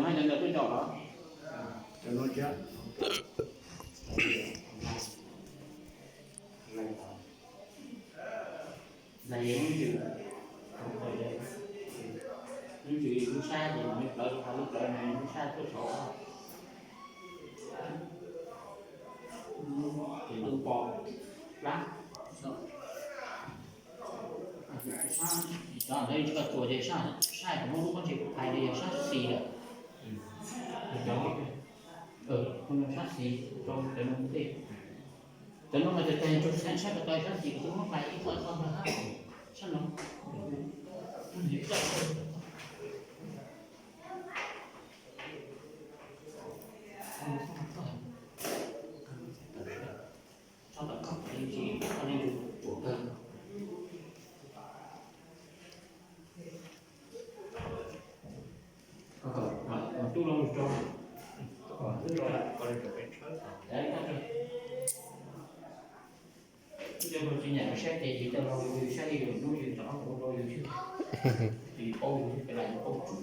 Cov ntawd tuaj caum los? Cov no thiab. Ntawd yog lub ntws, lub ntws lub sab ces nws plawv, lub plawv nws lub sab tuaj saud. Ces ntuj pos plab. Cov ntawd tsis tau tsuas ces sab, sab kuv muab lub pob ntseg kuv phais li yog sab xis lawm. Sab xis rau cov no tej. Cov no mas cov tag rau sab ko taw sab xis kuv muab phais ib qho ib qho ntawd hab. Sab no. Txhob tom koj, tsis koj leej twg ruam kawg. Tub los rau, tub los rau, tsis nyiam saib ces yus coj los yus saib li yus hnub yus rov qab mus rau yus xwb. Yus paub yus xwb, peb lam yus paub tsum.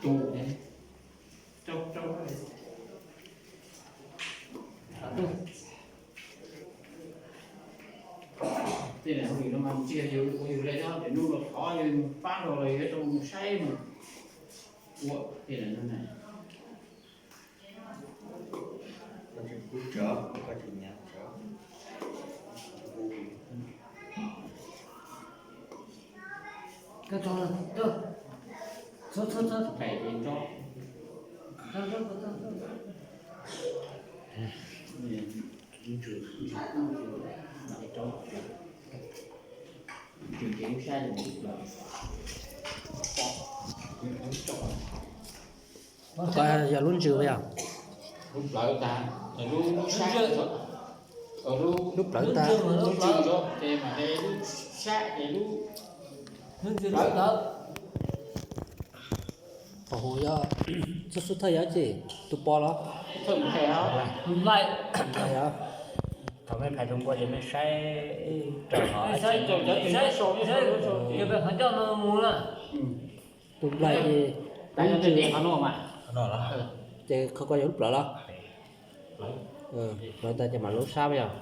Tu ne. Tej niam hauj lwm no mas tsis yog yus ua yus li, niaj hnub los thov yus mus pab los los yus yuav tau mus saib mus ua tej niam no na. Koj yog lub ntsws yog? Lub plawv tas, lub sab, lub plawv tas, lub ntsws, ces mas lub sab ces lub plawv. Qhov hu yog xub xub thawj yog ces tus pos los? Thawj mus thawj os. Thaum mej phais zoo nkauj ces mej saib raws hov. Tus nplaig ces lub ntsws, ces qhov ko yog lub plawv los? Plawv tas ces mam lub sab yog?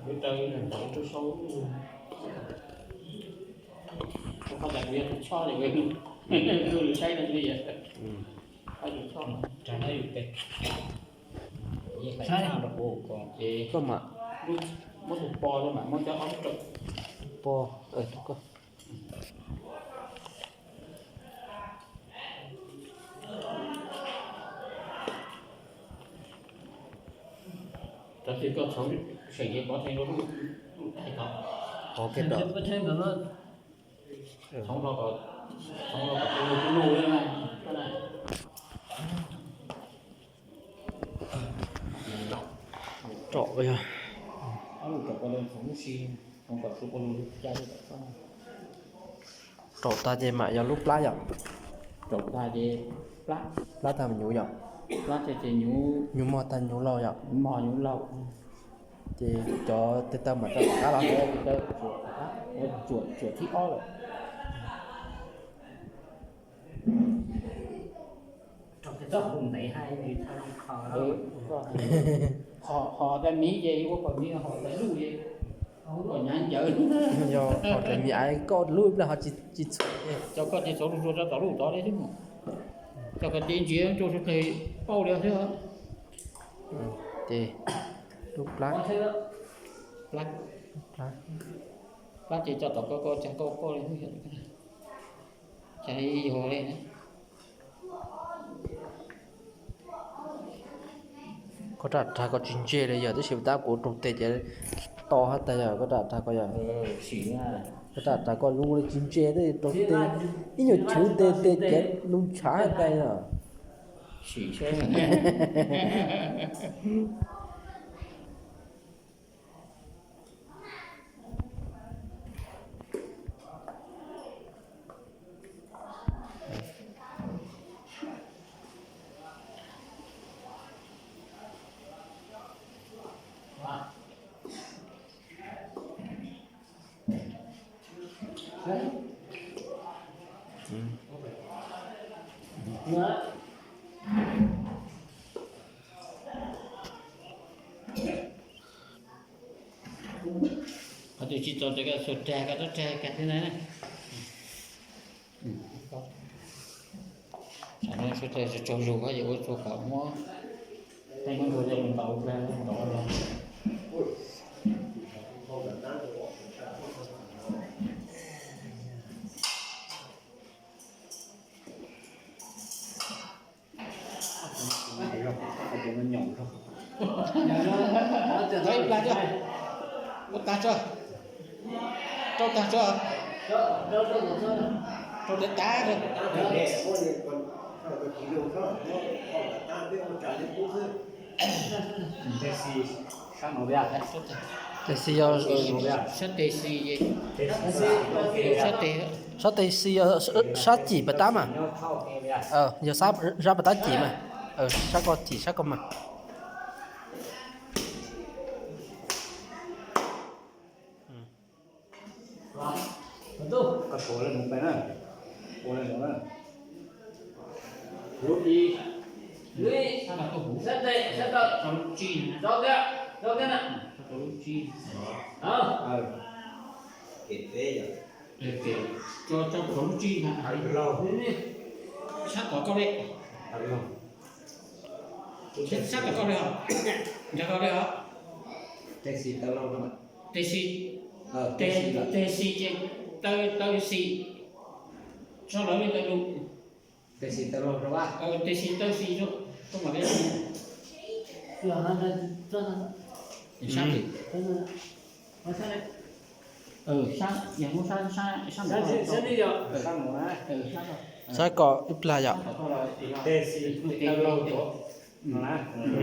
Koj mam, muab tus pos, tus pos. Tab sis koj txhoov seem ces pov theej rau lub, lub taig tod. Qhov kev rau, txhoov rau kom, txhoov rau kom tus lug tus lug li na. Rau yog, ob lub rau ko li txhoov lub si, txhoov kom tus lug li ca li kom txhoov. Rau tag ces mam yog lub plab yom? Rau tag ces plab. Plab tag nyuv yom? Plab ces nyuv, nyuv mog tag nyuv laug yom? Mog nyuv laug. Ces cov tej taw mam rau tom qab los? Tsuam thib ob lawm. Ho tas miv ces ua kom miv, ho tas luj ces ua kom nyav ncawv. Yog ho tas miv es koj lub ib pliag ho tsis txhuam. Cov koj ces txhoov rau rau tom luj tod li xwb. Cov koj ces ntsia rau sawv daws paub li xwb. Ces lub plab, plab ces cov tom koj, koj cas koj koj li xwb. Cas li yog li. Koj rab rag koj tsis ntse li yog, tab sis tab kuv rau tes ces to hab tas yog koj rab rag koj yog. Koj rab rag koj lub li tsis ntse, tab sis rau tes ib nyuag chwv tes tes ces lub ntshav tas yog. Qhov twg tsis txaus ces koj xuas rag, koj rab rag kag thiab na. Tsam no xuas rag tsaug zog koj yuav ua txhua qhov muab tej muab nrog coj mus ntaus ua plag ntaus los. Ib plag tso, ua tag tso, rau tag tso, rau tas tas tso. Tes xis yog, sab tes xis, sab tes xis yog sab cim pas tab mas. Yog sab pas tab cim mas. Sab ko cim sab ko mas. Sab tom koj li, sab tom koj li os, nrog koj li os. Tes xis, tes xis ces taw, taw xis, tso lawv li taw lus. Tes xis taw xis, koj mam li. Sab ko ib plag yom.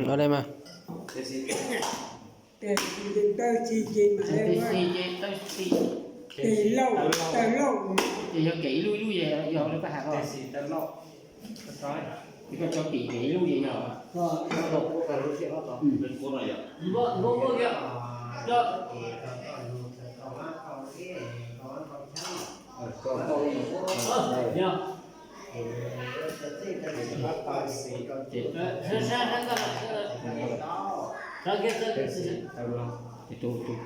Ua li mas. Ces yog kev ib lub ib lub es yog li koj has ko. Koj tso kev kev ib lub es yog. Ces tus, tus,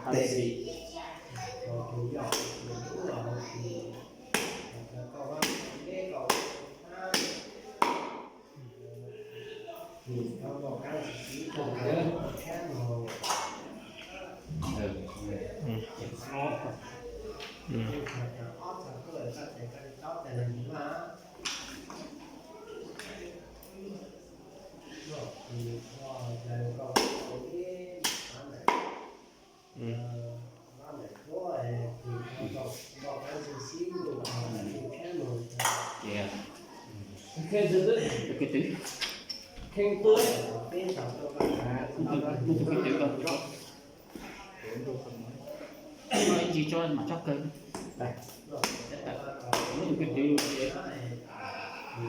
Ib tsis tso mas tsob kawg. Muab tus kwv twv,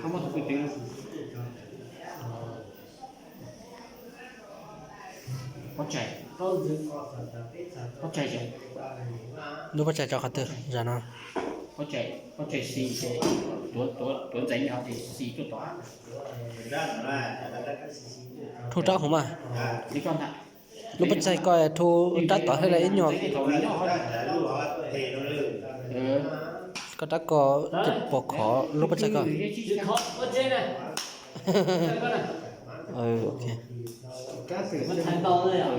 koj muab tus kwv twv. Pob tsaig, pob tsaig, lub pob tsaig tso qhov twg zaum no? Pob tsaig, pob tsaig xis, tuav, tuav ntxeev li hov ces xis tuaj tod. Rhu rab hauv mas. Li koj ntag. Lub pob tsaig koj rhu rab tod thiab li ib nyuag. Koj rab ko ces pos khov lub pob tsaig koj. Ok.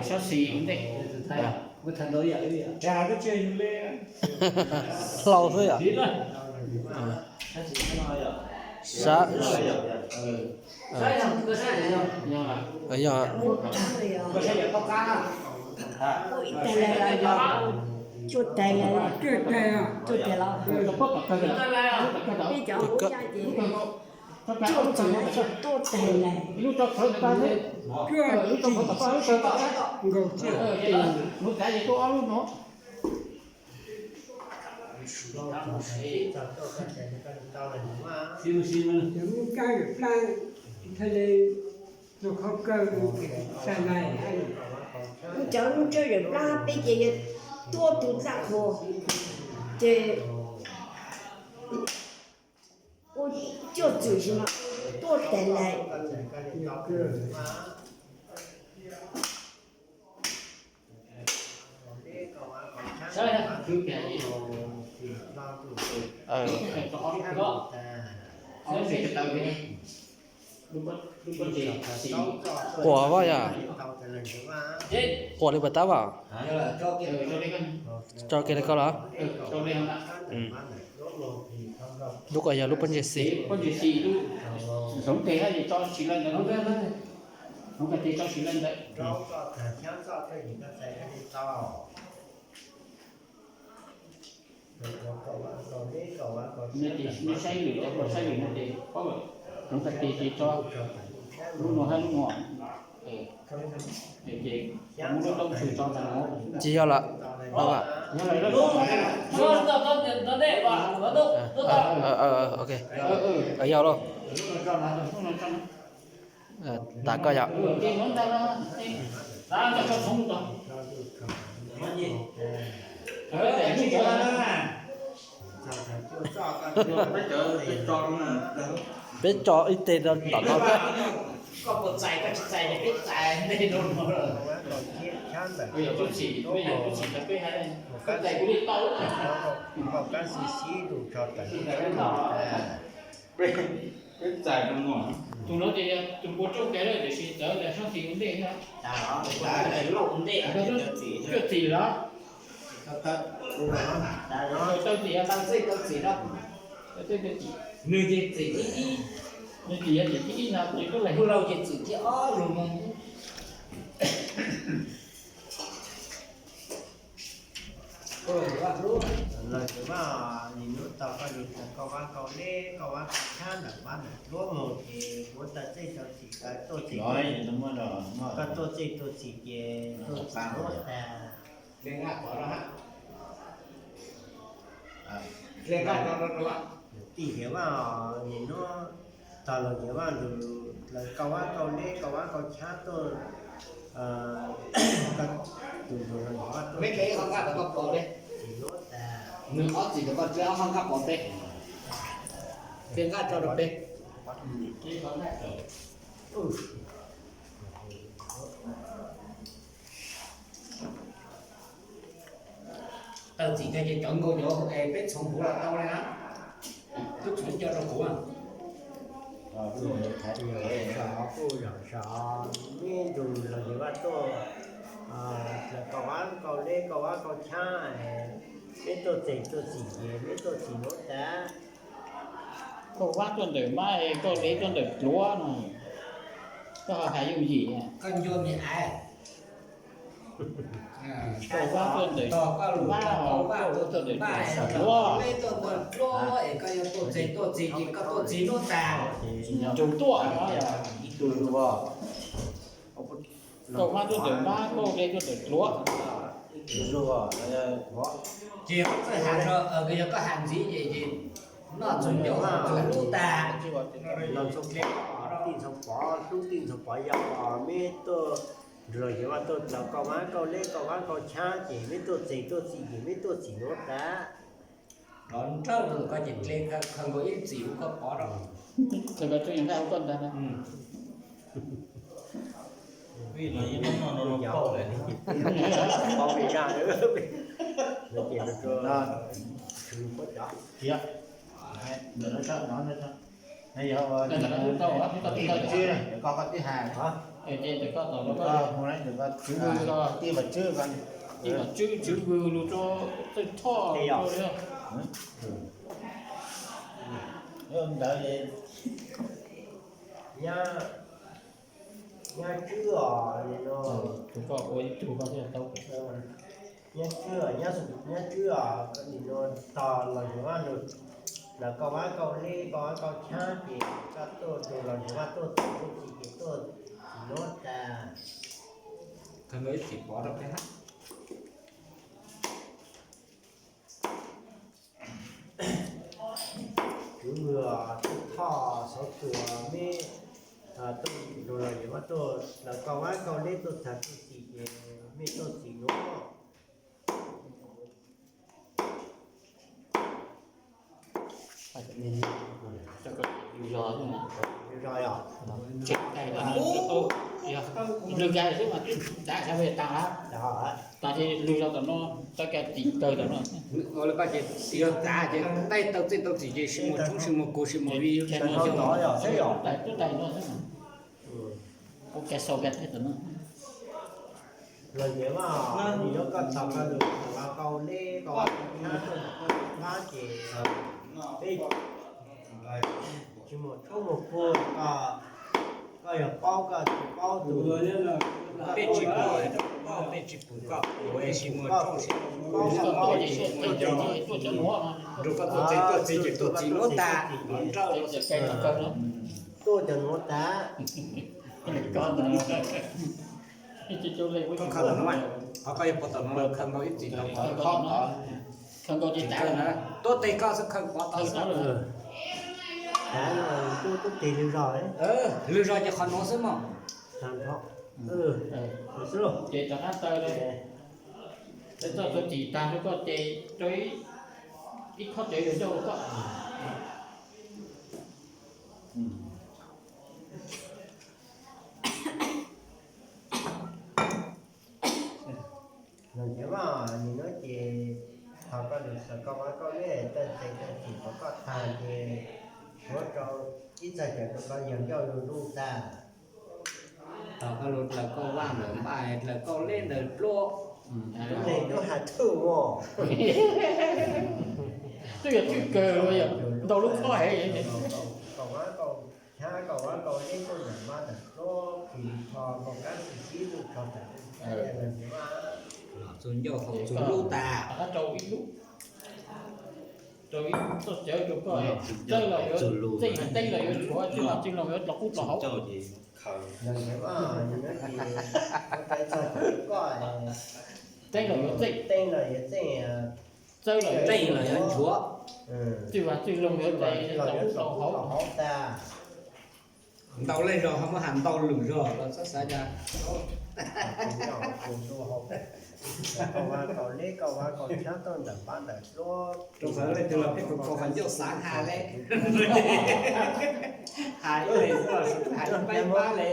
Sab xis ntej. Hlau xwb yom. Sab, yog. Cuaj tais lawm, cuaj tais lawm, cuaj tais los. Peb cov hauv yaj ces cuaj tais lawm, cuaj tais lawm. Cov lub tsawb zawm plab peb ces yog tuaj tus txaj qhua, ces ua cuaj txwm si mas tuaj tais lais. Quas Vaj yom? Quas li puas tab Vaj? Tso kiag li koj los? Lub ko yog lub pob ntseg xis. Nws saib lwm, saib lwm no ces paub lawm, rov qab tis ces tso lub no hab lub no. Ces muab lub taub ntshw tso ntawd. Tsis yog lawm. Yog lauj. Tas koj yom. Peb tso ib teg rau tom no. Tus no ces yog tus npua rooj kag lawm tiam sis txawv ntawm sab xis ua ntej thiab. Cwj txim los? Tau txim, tau txim, tau txim. Nws ces txim thib ib, nws ces yog txim thib ib no ces koj hu lauj ces txim thib ob lug mus. Los tus vaj, nim no tau koj lug txawm koj vab koj leb koj vab koj tshab ntawm vab ntawm duab mus ces kuv tau txij tau txim koj tuaj txij tuaj txim ces tuaj txim huab tas. Tij Hiav Vaj, nim no tog los Hiav Vaj lug lawv koj vab koj leb koj vab koj tshab tuaj, tus lug los Hiav Vaj tuaj txim huab tas. Nws ob txim rau koj, txij ob hab nqaj pov teb, txij nqaj tso rau peb. Tau txim tag ces cov nkaus cov peb txhoov huv los tau li na. Tub txhoov coj rau kuv. Kuj yog sov, neb nrug los Hiav Vaj tuaj, lawv koj vab koj leb koj vab koj tshab, neb tuaj txim tuaj txim ces neb tuaj txim huab tas. Koj vab tuaj ntawm mab, koj leb tuaj ntawm dluav no, koj ho hais yooj yim. Koj ncua me aiv. Koj vab tuaj ntawm mab, koj tuaj ntawm dluav. Koj yuav tuaj txim tuaj txim ces koj tuaj txim huab tas. Ntsoov tuaj. Koj vab tuaj ntawm mab, koj leb tuaj ntawm dluav. Ces koj txawj has, yog koj has ntxiv ces noj txhua ncaus txhua lub tas. Tij Ntxhoo Pov, tub Tij Ntxhoo Pov yog neb tuaj, nrug los Hiav Vaj tuaj lawv koj vab koj leb koj vab koj tshab ces neb tuaj txim tuaj txim ces neb tuaj txim huab tas. Los nrawj rau koj ces dle khaws nkaus ib txim huv koj pov rau. Khaws nkaus txhua yam nqaij huv koj ntag. Tij Vam Tswb, koj tij has, tij Vam Tswb, tij Vam Tswb, tij Vam Tswb lug rau txawj thoj li. Ntawd nyab tswb os, nim no nyab tswb, nyab tswb os, nim no tog los Hiav Vaj lug lawv koj vab koj leb koj vab koj tshab ces koj tuaj nrug los Hiav Vaj tuaj txim tuaj txim ces tuaj txim huab tas. Khaws nkaus ib txim pov rau peb hab. Kuv thoj xov tuas neb tuaj nrug los Hiav Vaj tuaj lawv koj vab koj leb tuaj txham tuaj txim ces mej tuaj txim nuav. Zog yog. Yog lwg nkag xwb mas twb tav sab pem tas lawm. Tas ces lwg zog tom no, tau cov tim kawg tom no. Ua li koj ces yog tav ces taij tau txij tau txim ces sib muag tshoob sib muag kuv sib muag vij. Tais tub tais no xwb mas. Ua kiag sau kiag thiab tom no. Los ntiav mas, nws yuav koj txog koj lus txog koj leb koj qab ces peb tsis muaj tshoob muaj kua, koj yog paub koj tsis paub tus, peb tsis pum, peb tsis pum koj, kuv es tsis muaj tshoob, paub koj paub, nrog koj tuaj txev tuaj txi ces tuaj txi nuav tas, nrauj tuaj cov nuav tas. Koj khaws tom no, qhov koj yuav pov tom no lawm khaws nkaus ib txim no, qhov no, tuab teg koj xwb khaws pov tod xwb. Lwg zog ces qhov nuav xwb mog. Ces rov qab taw, txoj txuas txim tag rau koj ces rau ib khob cawv yuav ncauj rau koj. Los ntiav mas, nim no ces thaum koj lwm xaws koj vaj koj leb, txoj txim txoj txim rau koj tag ces yuav rau ib txoj cawv rau koj yog ncauj lug lug tag. Thaum koj lug dlaws koj vaj ntawm npaj, dlaws koj leb ntawm dluab, lub neej twb has thwj mog. Twb yog thwj kawg los yog ntau lub khob heev. Koj vaj koj chav, koj vaj koj leb tuaj ntawm npaj ntawm dluab, kis tho koj kab xib xib lug tso tawm, txug ncauj thaum txug lub tas. Rau ib lub, rau ib txoj cawv rau koj, txawb los yuav txeej, teeb los yuav tshuav, txwj loog yuav dlov qub dlov hauv. Teeb los yuav txeej, teeb los yuav txeej, txawb los txeej los yuav nchuav, txwj vaj txwj loog yuav dlov qub dlov hauv. Ntau leej zog ho muab has ntau lwm zog los txhob xav cas. Koj vaj koj leb koj vaj koj chav tuaj ntawm npaj ntawm dluab, rau qhov leej twg los peb kho kho qhov ncauj xav has le, has ib leeg xwb los has ib pab pab le.